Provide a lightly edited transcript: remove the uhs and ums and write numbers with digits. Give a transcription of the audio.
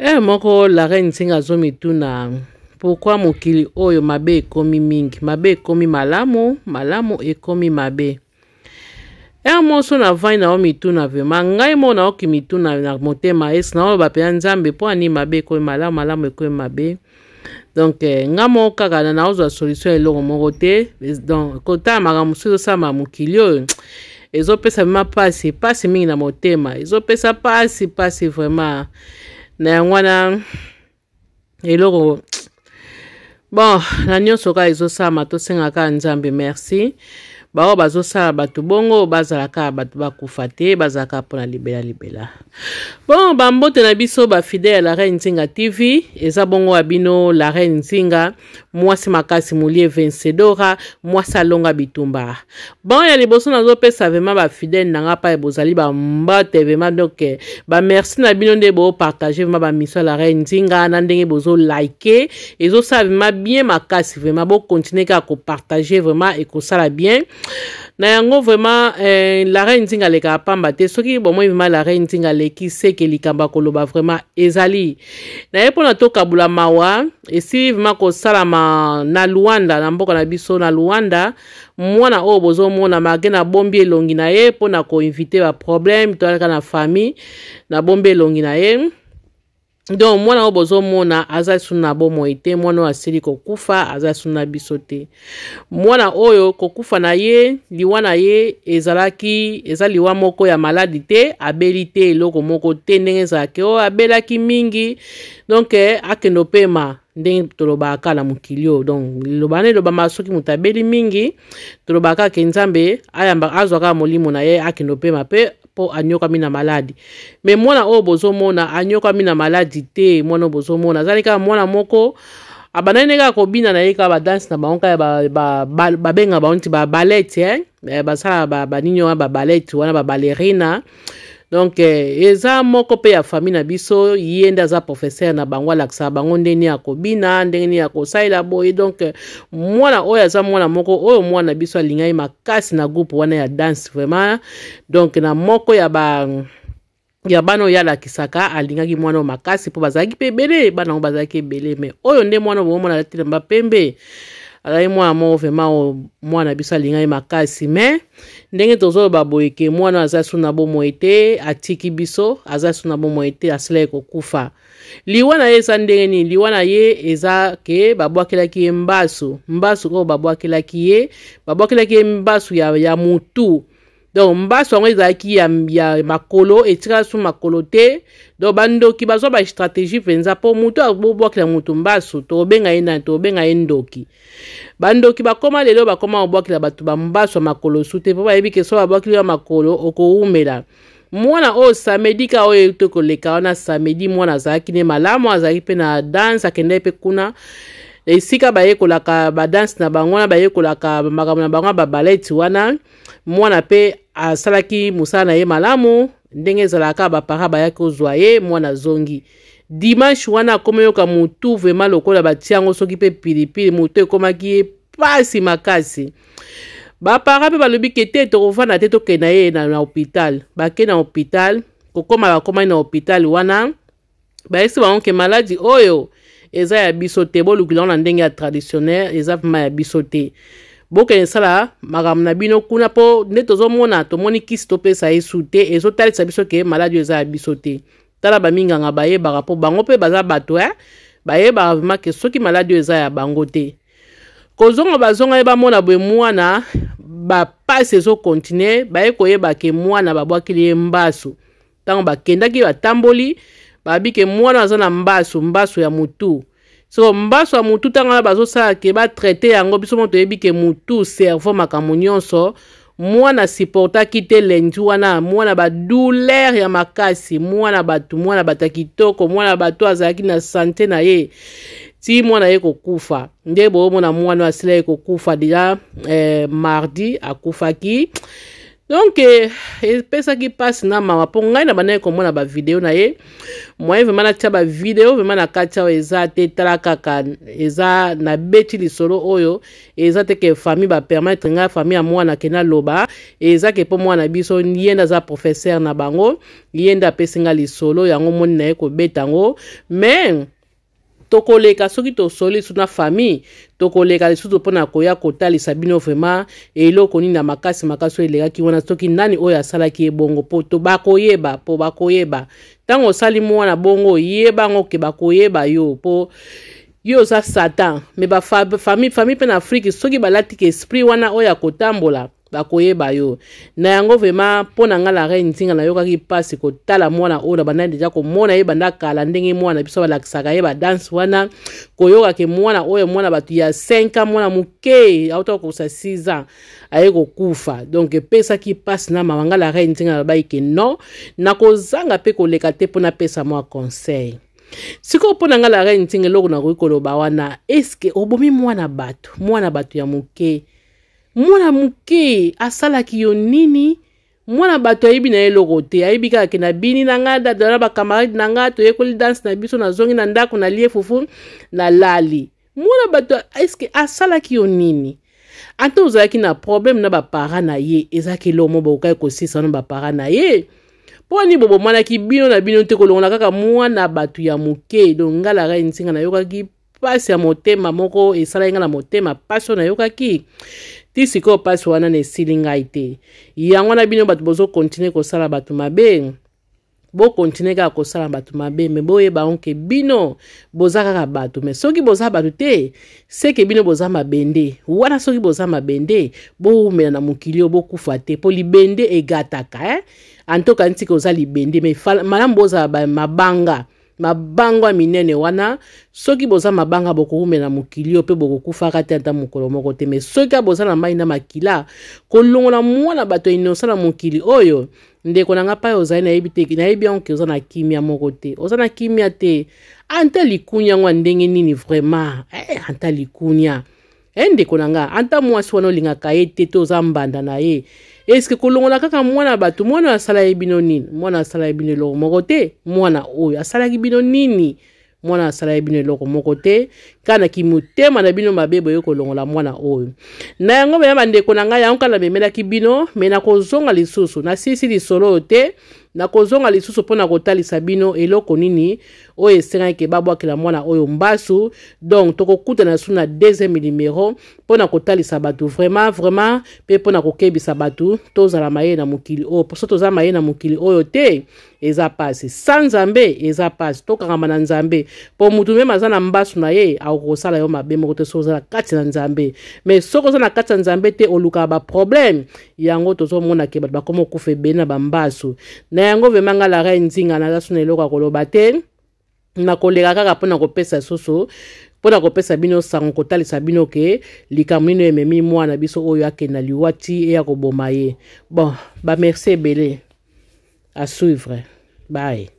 Heure moko la reine Nzinga azomituna pourquoi mokili oyo mabe ekomi mingi, mabe ekomi malamu, malamu ekomi mabe. Heure moko so navandi nao mituna vraiment ngai moko naoki mituna na motema esi naoloba mpenza Nzambe mpo ani mabe ekomi malamu, malamu ekomi mabe. Donc eh, nga moko kaka na naozwa solution ya eloko moko te. Donc kotala makambo mosusu ezosalama mokili oyo ezopesa vraimen mpasi, mpasi mingi na motema, ezopesa mpasi mpasi vraiment. Na yango wana eloko bon na nyonso kaka ezosalama, tosenga kaka Nzambe merci. Baoyo bazosala bato bongo bazala kaka bato bakufa te, bazala kaka mpona libela libela. Bon, bambote na biso bafidèle ya La Reine Nzinga TV, eza bongo ya bino La Reine Nzinga, mwasi makasi molie vencedora, mwasi alonga bitumba. Bon, ya liboso nazopesa vraiment bafidèle na nga pai bozali bambote vraiment, donc ba merci na bino nde bo partager vraiment ba mission ya La Reine Nzinga na ndenge bozo liker, ezosala vraiment bien makasi vraiment, bo continuer kaka ko partager vraiment ekosala bien. Na yango vraiment La Reine Nzinga alekaka pamba te. Soki bomoi vraiment La Reine Nzinga aleki, seke likambo ya koloba vraiment ezali na ye mpona tokabula mawa esili vraiment kosalama na Luanda, na mboka na biso na Luanda. Mwana oyo bozomona malgré nabombi elongi na ye mpona koinvite ba problème toyalaka na famille, nabombi elongi na ye. Donc mwana oyo bozomona aza lisusu na bomoi te, mwana oyo asili kokufa, aza lisusu na biso te. Mwana oyo kokufa na ye, liwa na ye ezalaki eza liwa moko ya maladi te, abeli te eloko moko te ndenge ezalaki oyo abelaki mingi, donc akende opema ndenge tolobaka kaka na mokili oyo. Donc liloba wana elobama soki moto abeli mingi, tolobaka kaka ke Nzambe ayamba, azwa kaka molimo na ye akende opema mpe mpo anyokami na maladi. Me mwana oyo bozomona anyokami na maladi te. Mwana oyo bozomona azali kaka mwana moko abandaki nde kaka kobina na ye kaka badanse na bango kaka babenga bango nti babalete, eh? Basala banini wana babalete wana babalerina. Donc eza moko mpe ya famille na biso, ye nde aza professeur na bango, alakisaka bango ndenge nini ya kobina, ndenge nini ya kosalela boye. Donc mwana oyo aza mwana moko oyo mwana na biso alingaki makasi na groupe wana ya danse vraiment. Donc na moko ya ba ya bana oyo alakisaka alingaki mwana oyo makasi mpo bazalaki mpe ebele, bana yango bazalaki ebele, mais oyo nde mwana oyo bomona alati elamba pembe, azalaki mwana moko vraiment oyo mwana biso alingaki makasi. Mais ndenge tozoloba boye ke mwana aza su na bomoi te, atiki biso, aza su na bomoi te, asilaki kokufa. Liwa na ye eza ndenge nini? Liwa na ye eza ke babwakelaki ye mbasu, mbasu oyo babwakelaki ye, babwakelaki ye mbasu ya mutu. Donc mbasu yango ezalaki ya makolo, etikala su makolo te. Donc bandoki bazwa ba stratégie mpenza mpo mutu abobwakela mutu mbasu, tokobenga ye nani? Tokobenga ye ndoki. Bandoki bakoma lelo bakoma kobwakela bato bambasu ya makolo su te, mpo bayebi ke so babwakeli ya makolo okowumela. Mwana oyo samedi ka oyo euti koleka wana samedi, mwana azalaki ne malamu, azalaki mpe na danse, akendaki mpe kuna esika bayekolaka badanse na bango wana, bayekolaka makambo na bango ya babaleti wana. Mwana mpe asalaki mosala na ye malamu ndenge ezalaka, bapara bayaki kozwa ye, mwana azongi dimanche wana akomi yoka motu vraiment lokola batia yango soki mpe pilipili, motu ekomaki ye pasi makasi. Bapara mpe balobi ke te, tokovanda te, tokende na ye na hôpital. Bake na hôpital, kokoma bakomaki na hôpital wana, bayebisi bango ke maladi oyo eza ya biso te, bolukila yango na ndenge ya traditionnel, eza vraiment ya biso te, bokende sala makambo na bino kuna, mpo nde tozomona tomoni kisi topesa ye su te, ezotalisa biso ke maladi oyo eza ya biso te. Tala baminganga bayebaka, mpo bango mpe baza bato, bayebaka vraiment ke soki maladi oyo eza ya bango te. Kozonga bazonga ye bamona boye mwana bapasi ezokontinue, baye koyeba ke mwana babwakeli ye mbasu. Ntango bakendaki batamboli, babi ke mwana aza na mbasu, mbasu ya mutu. So mbasu ya mutu ntango wana bazosala ke batraite yango, biso moko toyebi ke mutu cerveau makambo nyonso. Mwana supportaki te lundi wana, mwana ba douleur ya makasi, mwana bato, mwana bato ya kitoko, mwana bato azalaki na sante na ye ti mwana ye kokufa. Nde boomona mwana asilaki kokufa deja, mardi akufaki. Donc epesaki mpasi na mawa mpo ngai na bandaki komona bavideo na ye. Moyen vraiment natia bavideo vraiment na kati awa eza te. Tala kaka, eza nabeti lisolo oyo, eza te ke famille bapermettre ngai, famille ya mwana ke naloba. Eza ke mpo mwana biso ye nde aza professeur na bango, ye nde apesi ngai lisolo yango, moni na ye kobeta yango. Mais tokoleka, soki tosoli lisusu na famille, tokoleka lisusu mpona koya kotalisa bino vraiment eloko nini ya makasi makasi oyo elekaki wana, soki nani oyo asalaki ye bongo, mpo to bakoyeba, mpo bakoyeba. Ntango osali mwana bongo, yeba yango ke bakoyeba yo, mpo yo oza Satan. Mais bafamille, famille mpe na Afrique, soki balatiki esprit wana oyo ya kotambola, bakoyeba yo na yango. Vraiment, mpo na ngai la reine Nzinga, nayokaki mpasi kotala mwana oyo. Na bandaki deja komona ye banda kala, ndenge mwana biso balakisaka ye badanse wana, koyoka ke mwana oyo, mwana bato ya 5 ans, mwana moke auta kokosa 6 ans, aye kokufa. Donc epesaki mpasi na mawa. Ngai la reine Nzinga nalobaki ke non, nakozanga mpe koleka te mpo napesa mwa conseil. Sikoyo, mpo na ngai la reine Nzinga, eloko nakoki koloba wana, eske obomi mwana bato, mwana bato ya moke, mwana moke asalaki yo nini? Mwana bato ayebi na ye eloko te, ayebi kaka ke nabini na ngai na bacamarade na ngai, toyekoli danse na biso, nazongi na ndako, nalie fufu, nalali. Mwana bato, eske asalaki yo nini? Ata ozalaki na problème na baparent na ye, ezalaki eloko mo bokokaki kosisa na baparent na ye. Mpo nini bobomanaki bino na bino te, kolongola kaka mwana bato ya moke? Donc ngai la reine Nzinga nayokaki mpasi ya motema moko, esalaki ngai na motema mpasi oyo nayokaki ti sikoyo. Mpasi wana na esili ngai te. Yango wana bino bato bozokontinue kosala bato mabe, bokontinue kaka kosala bato mabe, mais boyeba yango ke bino boza kaka bato. Mais soki boza bato te, seke bino boza mabende wana. Soki boza mabende, bowumela na mokili oyo, bokufa te, mpo libende egataka, eh? Antoka ntika oza libende, mais malamu bozala mabanga, mabanga ya minene wana. Soki boza mabanga, bokowumela na mokili oyo mpe bokokufaka te ata mokolo moko te. Mais soki boza na mai na makila, kolongola mwana bato ya innocent na mokili oyo, ndeko na nga pai ozali, nayebi te, nayebi yango ke oza na kimia moko te, oza na kimia te. Anta likunya yango ya ndenge nini vraiment, eh, anta likunya, e ndeko na nga, anta mwasi wana olingaka ye te, te oza mbanda na ye, eske kolongola kaka mwana bato? Mwana oyo asala ye bino nini? Mwana asala ye bino eloko moko te. Mwana oyo asalaki bino nini? Mwana asala ye bino eloko moko te, kaka na kimotema na bino mabe boye kolongola mwana oyo. Na yango bena, bandeko na ngai, yango kaka namemelaki bino. Mais nakozonga lisusu, nasilisi lisolo oyo te, nakozonga lisusu mpona kotalisa bino eloko nini oyo esengaki ke babwakela mwana oyo mbasu. Donc tokokutana su na deuxième numéro mpona kotalisa bato vraiment vraiment, mpe mpona kokebisa bato tozala mayele na mokili oyo. Mpo so toza mayele na mokili oyo te, eza pasi. Sa Nzambe eza pasi, tokangama na Nzambe, mpo mutu même aza na mbasu na ye akokosala yo mabe moko te soki oza na kati na Nzambe. Mais soki oza na kati ya Nzambe te, olukaka baproblème. Yango tozomona ke bato bakoma okufa ebele na bambasu na yango. Vraiment, nga la reine Nzinga naza so na eloko ya koloba te. Nakoleka kaka mpona kopesa susu, mpona kopesa bino sango, kotalisa bino ke likambo nini ememi mwana biso oyo akenda liwa ti eya koboma ye. Bon, bamerci ebele, à suivre, bye.